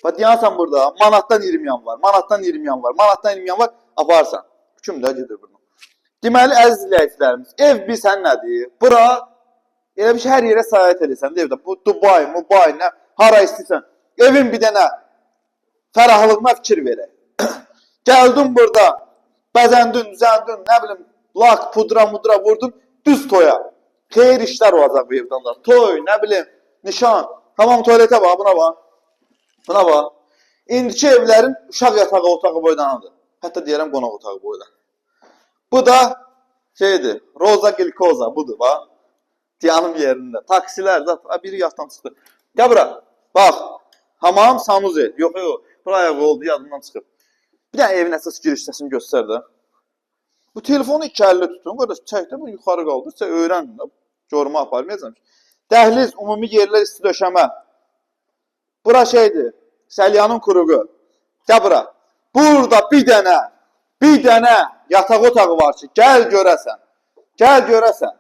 Bax dayansan burada, manatdan 20 yan var, manatdan 20 yan var, manatdan 20 yan var, aparsan. Hüküm də gedir bunu. Deməli, əziz izləyicilərimiz, ev bilsən nədir? Bura elə bir şey hər yerə səyahət edirsən də evdə. Bu Dubai, Mubai, nə, hara istəyirsən. Evin bir dənə fərahlığına fikir verək. Gəldin burada, bəzəndin, düzəndin, nə bilim, lak, pudra, mudra vurdun, düz toya. Xeyir işlər olacaq bu evdən da. Toy, nə bilim, nişan. Tamam tualetə bax, buna bax. Buna bax. İndiki evlərin uşaq yatağı otağı boydanıdır. Hətta deyirəm qonaq otağı boydan. Bu da şeydir, Roza Gilkoza budur bax. Yanım yerində. Taksilər zat, ha, biri yatdan çıxdı. Gəl bura. Bax. Hamam, sanuzel. Yox, yox. Bura ayaq oldu, yadımdan çıxıb. Bir dənə evin əsas giriş hissəsini göstər də. Bu telefonu iki əlli tutun, qardaş, çək də bunu yuxarı qaldır, sən öyrən də. Görmə aparmayacağam. Dəhliz, ümumi yerlər isti döşəmə. Bura şeydir, Səlyanın kuruğu. Gəl bura. Burada bir dənə yataq otağı var ki, gəl görəsən. Gəl görəsən.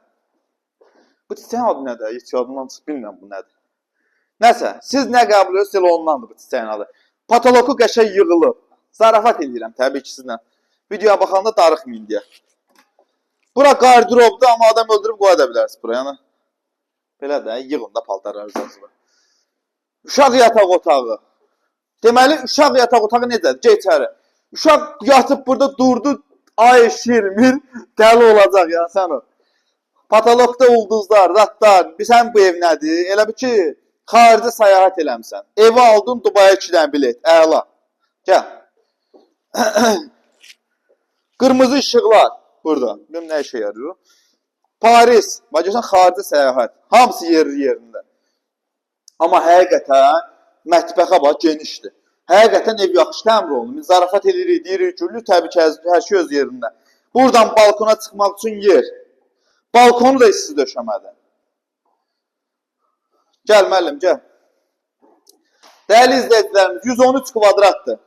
Bu çiçəyin adı nədir? Heç yadımdan çıxıb bilmirəm bu nədir. Nəsə, siz nə qəbul edirsiniz, elə ondandır bu çiçəyin adı. Patoloku qəşəng yığılıb. Zarafat eləyirəm təbii ki sizlə. Videoya baxanda darıxmayın deyə. Bura qardirobdur, amma adam öldürüb qoya da bilərsiniz bura. Yəni belə də yığın da paltarlarınızı bura. Uşaq yataq otağı. Deməli, uşaq yataq otağı necədir? Geç içəri. Uşaq yatıb burada durdu, ay şirmir, dəli olacaq ya sən o. Patolokda ulduzlar, zatlar. Bir sən bu ev nədir? Elə bil ki, xarici səyahət eləmisən. Evi aldın, Dubaya 2 dənə bilet. Əla. Gəl. Qırmızı işıqlar burada. Bilmirəm nə işə yarıyor. Paris. Bax görsən xarici səyahət. Hamısı yerli yerində. Amma həqiqətən mətbəxə bax genişdir. Həqiqətən ev yaxşı təmir olunub. Biz zarafat eləyirik, deyirik, gülürük, təbii ki, hər şey öz yerində. Buradan balkona çıxmaq üçün yer. Balkonu da isti döşəmədir. Gəl müəllim, gəl. Dəyərli izləyicilərimiz, 113 kvadratdır.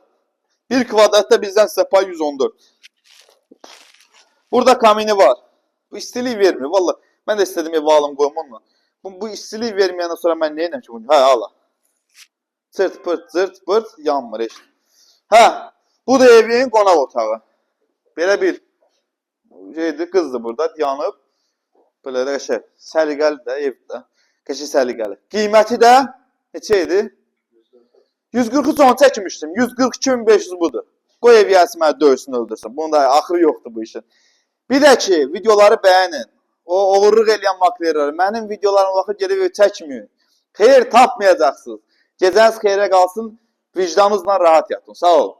Bir kvadratda bizdən sizə pay 114. Burada kamini var. Bu istilik vermiyor. Vallahi mən də istədim ev alım qoyum onunla. Bu istilik verməyəndən sonra mən nə edirəm ki bunu? Hə, ala. Çırt pırt, zırt pırt yanmır heç. Hə, bu da evin qonaq otağı. Belə bir şeydir, qızdır burada, yanıb. Belə də qəşəng, səliqəli də evdir. Qəşəng səliqəli. Qiyməti də neçə idi? 143 onu çəkmişdim. 142.500 budur. Qoy ev gəlsin məni döysün, öldürsün. Bunun da axırı yoxdur bu işin. Bir də ki, videoları bəyənin. O oğurluq eləyən maklerlər mənim videolarıma baxıb gedib ev çəkməyin. Xeyir tapmayacaqsınız. Gecəniz xeyrə qalsın. Vicdanınızla rahat yatın. Sağ olun.